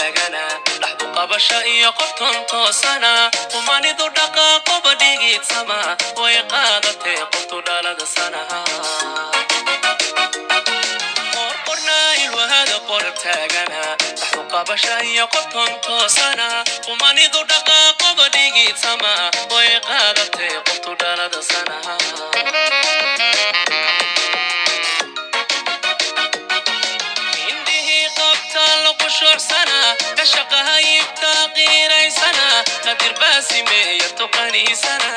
Taagana dhaxdu qabasha iyo qofton toosana, qumanidu dhaqaaqoba dhigiidsama, way qaadatee qoftu dhalada sanaha. Qorqornaa ilwahada qorab taagana, dhaxdu qabasha iyo qofton toosana, qumanidu dhaqaaqoba dhigiidsama, way qaadatee qoftu dhalada sanaha. Indhihii qabtaa lagu shuucsana, kashaqahayibtaa qiiraysana, qadir baasimeeya tuqaniisana.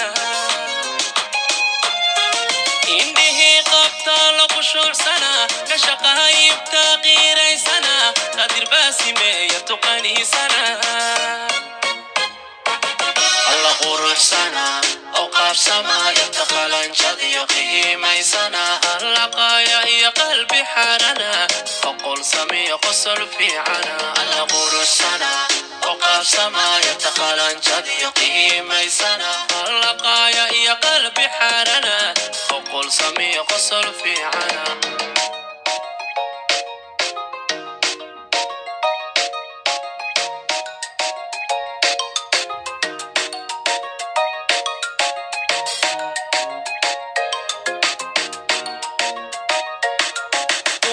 Indhihii qabtaa lagu shuucsana, kashaqahayibtaa qiiraysana, qadir baasimeeya tuqaniisana. Alla quruxsana oo qaabsama, inta qalanjadiyo qiimaysana. Alla qaaya iyo qalbi xaarana, oqol samiyo qosol fiicana. Alla quruxsana oo qaabsama, inta qalanjadiyo qiimaysana. Alla qaaya iyo qalbi xaarana, oqol samiyo qosol fiicana.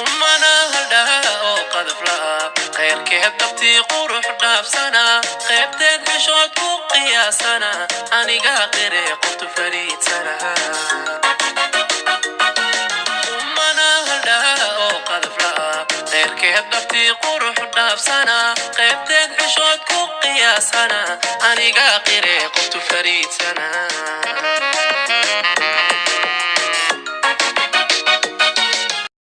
Umana haldhaa oo qadaf la'a, khayrkeed dabtii qurux dhaafsana, qaybteed xishood ku qiyaasana, anigaa qire qoftu fariidsana. Umana haldhaa oo qadaf la'a, khayrkeed dabtii qurux dhaafsana, qaybteed xishood ku qiyaasana, anigaa qire qoftu fariidsana.